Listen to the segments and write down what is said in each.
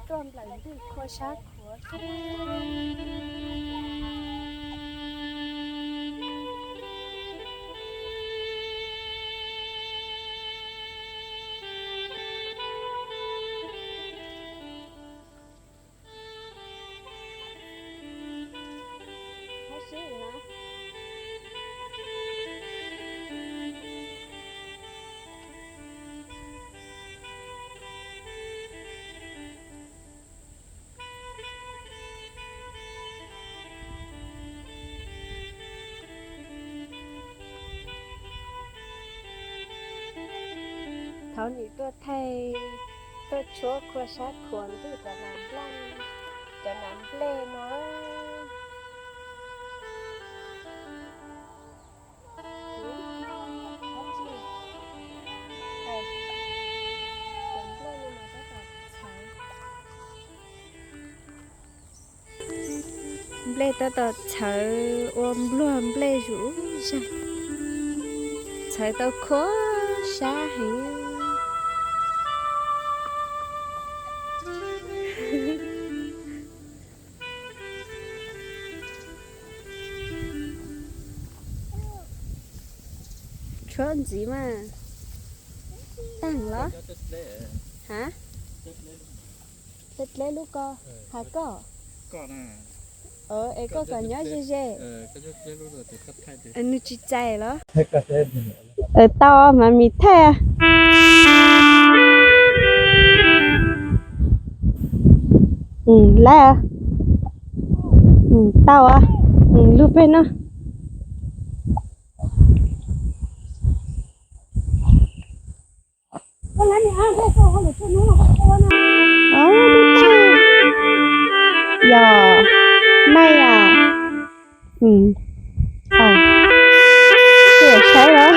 tuaj nplawm ntwj khua sab khuav. Thaum nim tuaj thaij, tuaj tshuab khua sab khuav ntwj cov nas nplej, cov nas nplej no. Nplej tab tom txhawv ua npluag nplej zus zag, txhawv tau khua sab heev. Tshuab ntxiv mas tag los? Ha? Dleb dleb lub ko, ha koj? Es koj kom nyob ze ze. Nws tsis txais los? Tau mas mis thaij. Laib, tau, lug peg no. Yog, maj yom. Saib los.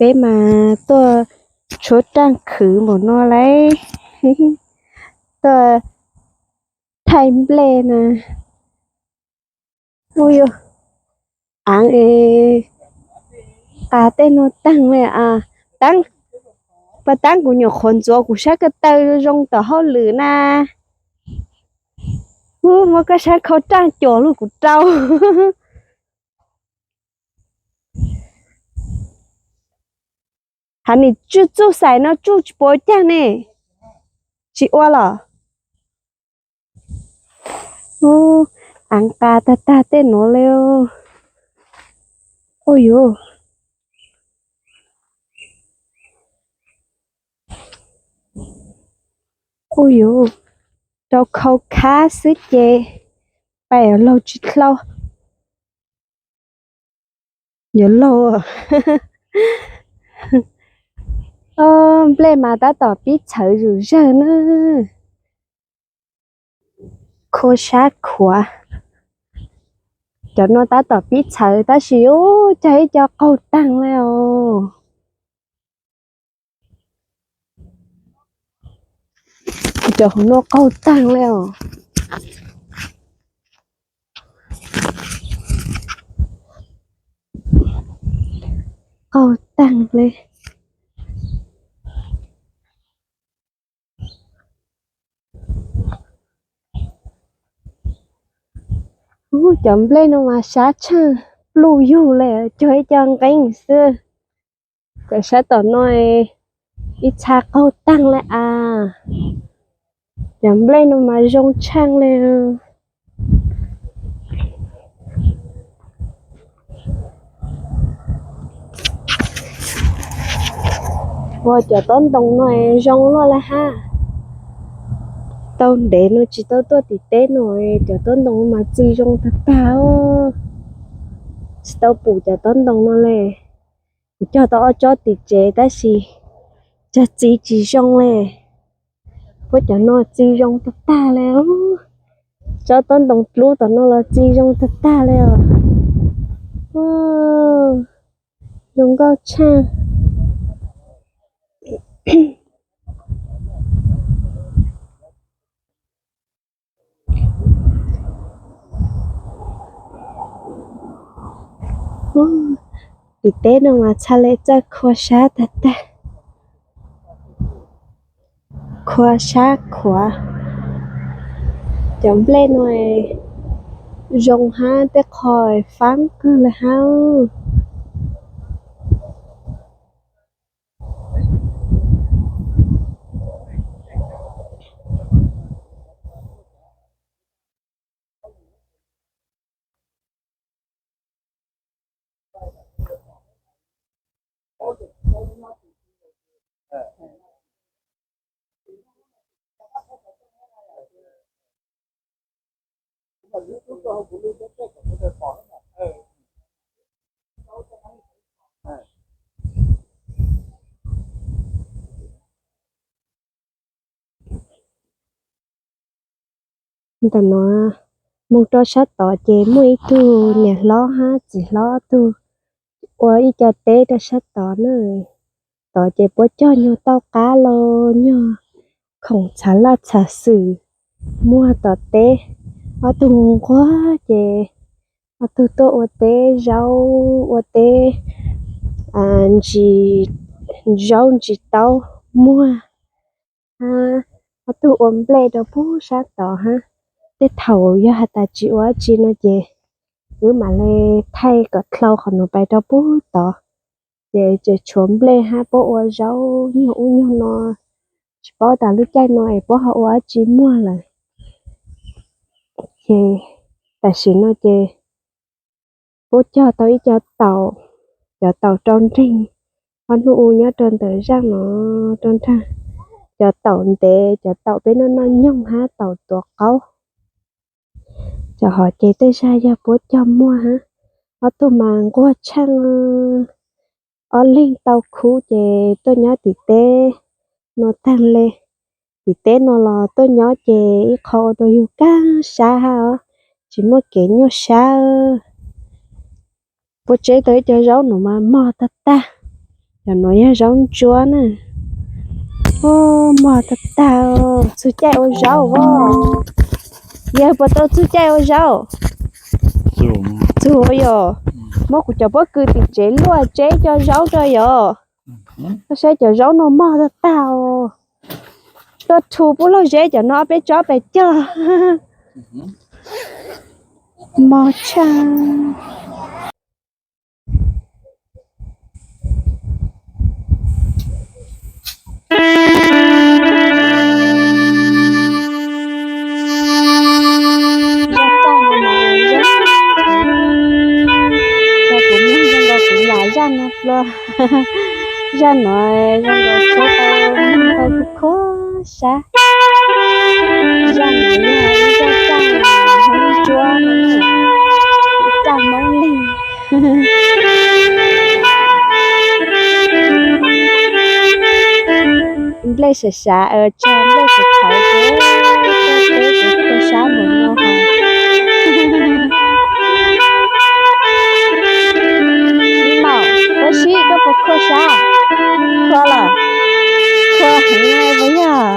Peb mas tuaj tshuav raj khwv npaum no lauj. Tuaj thaij nplej na. Ua yog aav es qas tej nuav taag le as. Taab, paj taab, kuv nyuam qhuav ntxuav kuv sab ko taw zoo tom hauj lwm na. Ub, muab koj sab khau raaj cuam lug kuv rau. Has nim tsuj txuj xais no tsuj tsis puas caag ne? Tsis ua los? Ub, aav qas tag tag tej nuav le. Ua yuv, ua yuv, rau khau khab xwb ces pais laug tsis dlhau. Yuav laug. Nplej mas tab tom pib txhawv zom zawg na. Khua sab khuav. Cov nuav tab tom pib txhawv tab sis ub, cog ib co qaug taag le os. Cov huv nuav qaug taag le os. Qaug taag le. Ub, cov nplej nuav mas sab tshaaj pluj yug le, cuag ib co nqeeb xwb. Cov sab tom no ib txha qaug taag le as. Cov nplej nuav mas zoo tshaaj le. Ua cov taub ntoo no zoo luaj le hab. Tau ntev no tsis tau tuaj tim teb no, cov taub ntoo mas txi zoo tag tag. Tsis tau pum cov taub ntoo no le. Kuv cog tau ob tsob tim tsev tab sis cog txi tsis zoo le. Puab cov no txi zoo tag tag le. Tsob taub ntoo dlub tom no los txi zoo tag tag le os. Zoo nkauj tshaaj. Tim teb no mas txhaj le txawj khua sab tag tag. Khua sab khuav. Cov nplej no zoo hab tej qho faab kawg le hab. Ntawm no moog rau sab tod ces muaj ib tug niam hlob hab txiv hlob tug ua ib co teb rau sab tod na. Tod ces puab cog nyuag tauj qab los nyuag khoom txhav laj txhav xwm muag tom teb. Ob tug nquag ces ob tug tuaj ua teb zaub, ua teb ntsis zaub ntsis taub muag. Ob tug ua nplej rau puag sab tod hab. Tej thaum yog has tas tsis ua dab tsi no ces wb mam le thaij kom dlhau qhov no pais rau puag tod. Ces tseem tshuav nplej hab puab ua zaub nyuag ub nyuag no, tsis paub tas lub caij no es puab ho ua dab tsi muag lawm. Ces tam sim no ces puab cog tau ib co taum, cov taum rau nreeg, ob hnub u nyob rau ntawm zaaj no rau nraag. Cov taum ntev, cov taum peb noj noj nyoog hab taum tuav qaub. Cov hov ces tej zag yog puab cog muag hab. Ob tug mas nquag tshaaj, ob leeg tau khub ces tuaj nyob tim teb no taag le. Tim teb no los tuaj nyob ces ib qho ua rau yug kaaj sab hab os, tsis muaj kev nyuaj sab. Puab tseb tau ib co zaub no mas mog tag tag. Cov no yog zaub ntsuab na. Mog tag tag, txug caij ua zaub os. Yawg puas tau txug caij ua zaub? Txug yog. Muab kuv cov pob kws tim tsev luaj tseb cov zaub rau yog. Koj saib cov zaub no mog tag tag os. Tuaj thu pub lub zeb cov no peb tsob pes cog. Mog tshaj. Zaj no no zoo nkaus kuv mloog zoo nkaus kuv yam zaj no plua. Zaj no zoo nkaus txhua tau mloog tau kuj khuab sab. Zaj no yog ib zaj caj Hmoob Ntsuab no, caj Hmoob Leeg. Nplej sav sav, tsag nplej sav tshauv ces teb kuv khuab sab mus no hos. Maum, ua si koj puas khuab sab? Khuab lawm. Khuab heev puas yog?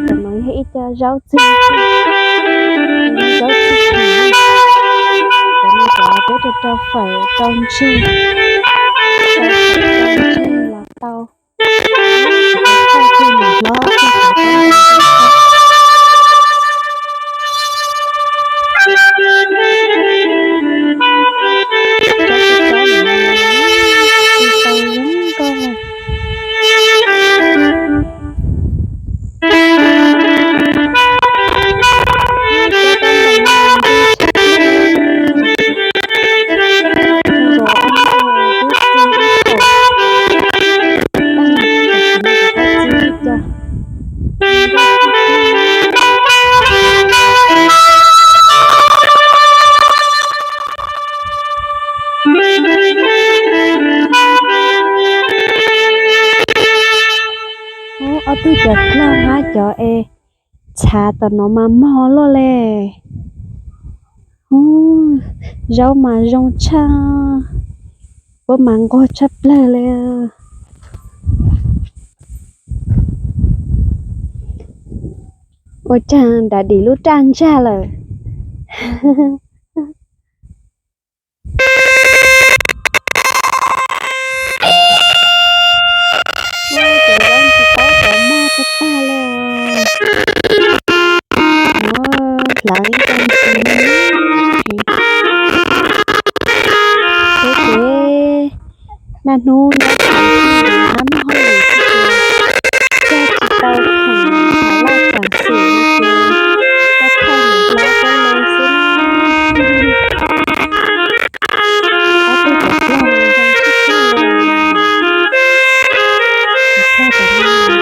Cov no yog ib co zaub txig, zaub txig, cov no cov peb rau rau fawm rau ntseg, rau fawm rau ntseg los tau. Ob tug cov dlog hab cov es txhav tom no mas mog luaj le. Zaub mas zoo tshaj, puab mas nquag tshaj plawg le. Ua caag nram dim lub raj ntsag lawm. Cov zaub ntsis taub cov mog tag tag le. Hlawv ib co ntsis no. Peb ces naj hnub nyob tsev hab muaj hauj lwm tsis tau khoom tham laj tham xwm no ces tau thauj niam hlob peb le xwb. Ob tug cov dlog zoo tshaj tag le. Cov dlog cov no zoo tshaj.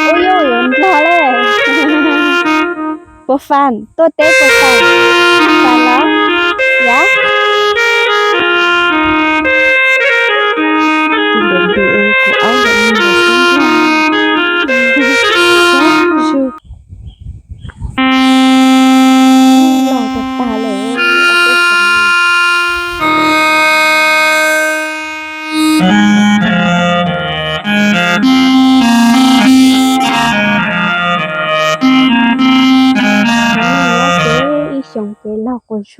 Ub, yuav nplog le. Puas fam? Tuaj teb puas fam? Fam los? Yav. Tsis,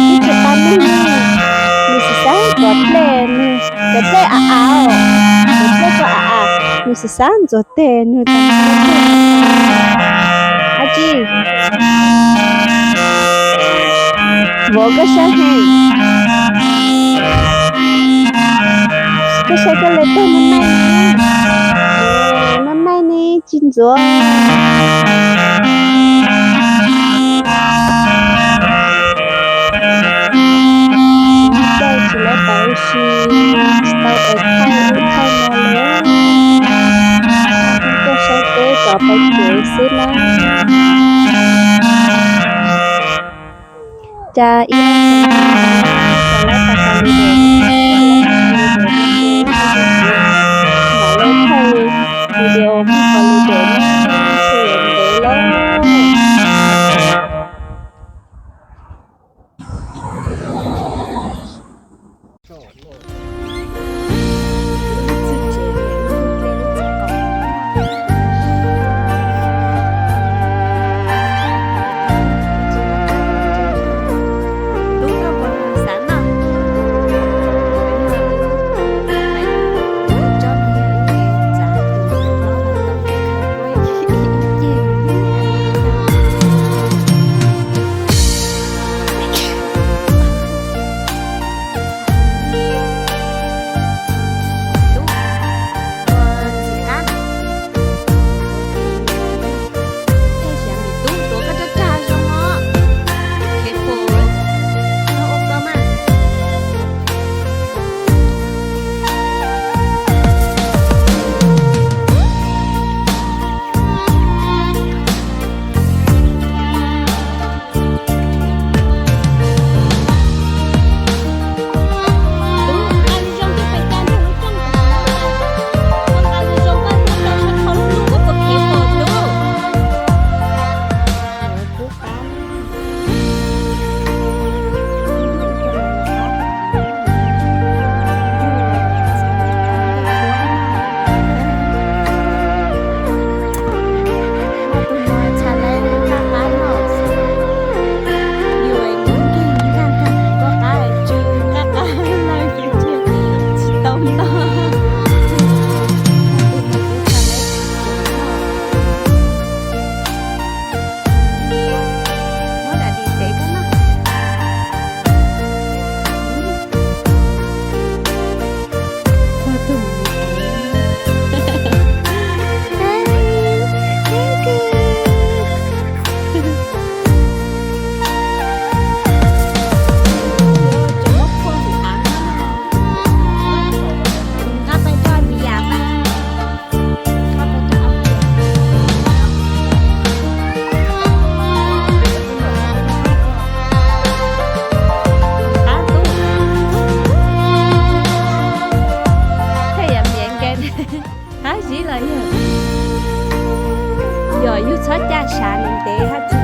tsis tau nug, nws xav xav ntxuav dlej, nws cov dlej av av, cov dlej koj av av, nws xav xav ntxuav tes nws. Ab tsi, vauv koj saib heev, koj saib koj le teg naj naij, naj naij ne tsis ntxuav. Caij tsis lawv tau ua si, tsis tau es thaij ub thaij no li. Tuaj saib peb cov pais kev xwb na. Cas ib, cov lawv tau tau li dam, mam lawv thaij video muaj qhov li dam ne, tsis ntev lawm. Qab zib los yog, yog yus txhob caj sam nws ntev hab tsi.